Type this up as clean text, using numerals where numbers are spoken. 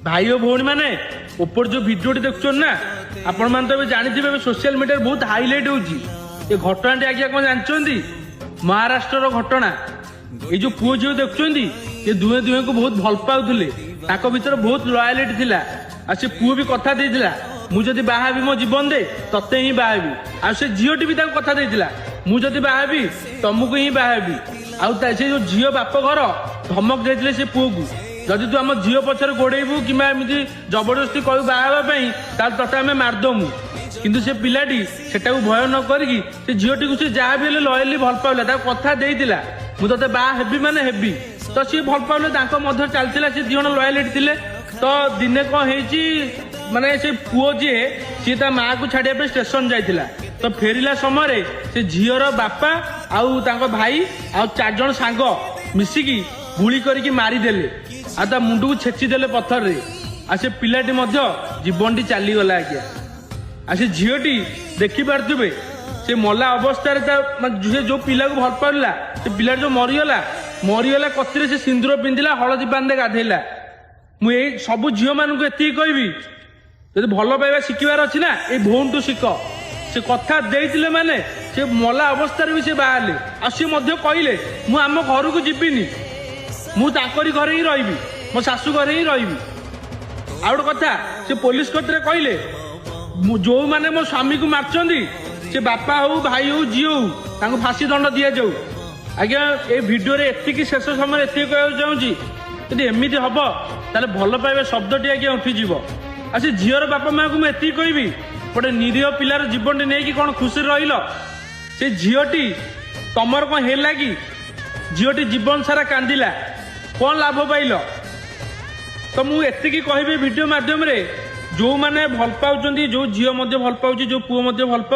ଭାଇ ଓ ଭଉଣୀ ମାନେ, ଉପରେ ଯୋଉ ଭିଡିଓଟି ଦେଖୁଛନ୍ତି ନା, ଆପଣମାନେ ତ ଏବେ ଜାଣିଥିବେ, ଏବେ ସୋସିଆଲ ମିଡିଆରେ ବହୁତ ହାଇଲାଇଟ୍ ହଉଛି ଏ ଘଟଣାଟି। ଆଜ୍ଞା, କଣ ଜାଣିଛନ୍ତି? ମହାରାଷ୍ଟ୍ରର ଘଟଣା। ଏଇ ଯୋଉ ପୁଅ ଝିଅ ଦେଖୁଛନ୍ତି, ଏ ଦୁହେଁ ଦୁହେଁକୁ ବହୁତ ଭଲ ପାଉଥିଲେ। ତାଙ୍କ ଭିତରେ ବହୁତ ଲୟାଲିଟି ଥିଲା। ଆଉ ସେ ପୁଅ ବି କଥା ଦେଇଥିଲା, ମୁଁ ଯଦି ବାହା ହେବି ମୋ ଜୀବନରେ ତତେ ହିଁ ବାହା ହେବି। ଆଉ ସେ ଝିଅଟି ବି ତାକୁ କଥା ଦେଇଥିଲା, ମୁଁ ଯଦି ବାହା ହେବି ତମକୁ ହିଁ ବାହା ହେବି। ଆଉ ସେ ଯୋଉ ଝିଅ ବାପ ଘର ଧମକ ଦେଇଥିଲେ ସେ ପୁଅକୁ, ଯଦି ତୁ ଆମ ଝିଅ ପଛରେ ଗୋଡେଇବୁ କିମ୍ବା ଏମିତି ଜବରଦସ୍ତି କହିବୁ ବାହା ହେବା ପାଇଁ, ତାହେଲେ ତତେ ଆମେ ମାରିଦମୁ। କିନ୍ତୁ ସେ ପିଲାଟି ସେଟାକୁ ଭୟ ନ କରିକି ସେ ଝିଅଟିକୁ ସେ ଯାହା ବି ହେଲେ ଲୟାଲି ଭଲ ପାଇଲା। ତାକୁ କଥା ଦେଇଥିଲା, ମୁଁ ତତେ ବାହା ହେବି ମାନେ ହେବି। ତ ସିଏ ଭଲ ପାଉଲେ, ତାଙ୍କ ମଧ୍ୟରେ ଚାଲିଥିଲା, ସେ ଦି ଜଣ ଲୟାଲିଟି ଥିଲେ। ତ ଦିନେ କଣ ହେଇଛି, ମାନେ ସେ ପୁଅ ଯିଏ, ସିଏ ତା ମାଆକୁ ଛାଡିବା ପାଇଁ ଷ୍ଟେସନ ଯାଇଥିଲା। ତ ଫେରିଲା ସମୟରେ ସେ ଝିଅର ବାପା ଆଉ ତାଙ୍କ ଭାଇ ଆଉ ଚାରି ଜଣ ସାଙ୍ଗ ମିଶିକି ଗୁଳି କରିକି ମାରିଦେଲେ ଆଉ ତା ମୁଣ୍ଡକୁ ଛେଚି ଦେଲେ ପଥରରେ। ଆଉ ସେ ପିଲାଟି ମଧ୍ୟ ଜୀବନଟି ଚାଲିଗଲା ଆଜ୍ଞା। ଆଉ ସେ ଝିଅଟି ଦେଖିପାରୁଥିବେ, ସେ ମଲା ଅବସ୍ଥାରେ ତା ମାନେ ସେ ଯୋଉ ପିଲାକୁ ଭଲ ପାଉଥିଲା, ସେ ପିଲାଟି ଯୋଉ ମରିଗଲା, ମରିଗଲା କତିରେ ସେ ସିନ୍ଦୁର ପିନ୍ଧିଲା, ହଳଦୀ ପାଣିରେ ଗାଧେଇଲା। ମୁଁ ଏଇ ସବୁ ଝିଅ ମାନଙ୍କୁ ଏତିକି କହିବି, ଯଦି ଭଲ ପାଇବା ଶିଖିବାର ଅଛି ନା, ଏଇ ଭଉଣୀଠୁ ଶିଖ। ସେ କଥା ଦେଇଥିଲେ ମାନେ ସେ ମଲା ଅବସ୍ଥାରେ ବି ସେ ବାହାରିଲେ। ଆଉ ସିଏ ମଧ୍ୟ କହିଲେ, ମୁଁ ଆମ ଘରକୁ ଯିବିନି, ମୁଁ ତାଙ୍କରି ଘରେ ହିଁ ରହିବି, ମୋ ଶାଶୁ ଘରେ ହିଁ ରହିବି। ଆଉ ଗୋଟେ କଥା ସେ ପୋଲିସ କତିରେ କହିଲେ, ମୁଁ ଯୋଉମାନେ ମୋ ସ୍ୱାମୀକୁ ମାରିଛନ୍ତି, ସେ ବାପା ହଉ, ଭାଇ ହଉ, ଝିଅ ହଉ, ତାଙ୍କୁ ଫାଶୀ ଦଣ୍ଡ ଦିଆଯାଉ। ଆଜ୍ଞା, ଏ ଭିଡିଓରେ ଏତିକି, ଶେଷ ସମୟରେ ଏତିକି କହିବାକୁ ଚାହୁଁଛି, ଯଦି ଏମିତି ହବ ତାହେଲେ ଭଲ ପାଇବା ଶବ୍ଦଟି ଆଜ୍ଞା ଉଠିଯିବ। ଆଉ ସେ ଝିଅର ବାପା ମାଆକୁ ମୁଁ ଏତିକି କହିବି, ଗୋଟେ ନିରୀହ ପିଲାର ଜୀବନଟି ନେଇକି କଣ ଖୁସିରେ ରହିଲ? ସେ ଝିଅଟି ତମର କଣ ହେଲା କି? ଝିଅଟି ଜୀବନ ସାରା କାନ୍ଦିଲା, କଣ ଲାଭ ପାଇଲ? ତ ମୁଁ ଏତିକି କହିବି ଭିଡିଓ ମାଧ୍ୟମରେ, ଯୋଉମାନେ ଭଲ ପାଉଛନ୍ତି, ଯୋଉ ଝିଅ ମଧ୍ୟ ଭଲ ପାଉଛି, ଯୋଉ ପୁଅ ମଧ୍ୟ ଭଲ ପାଉଛି।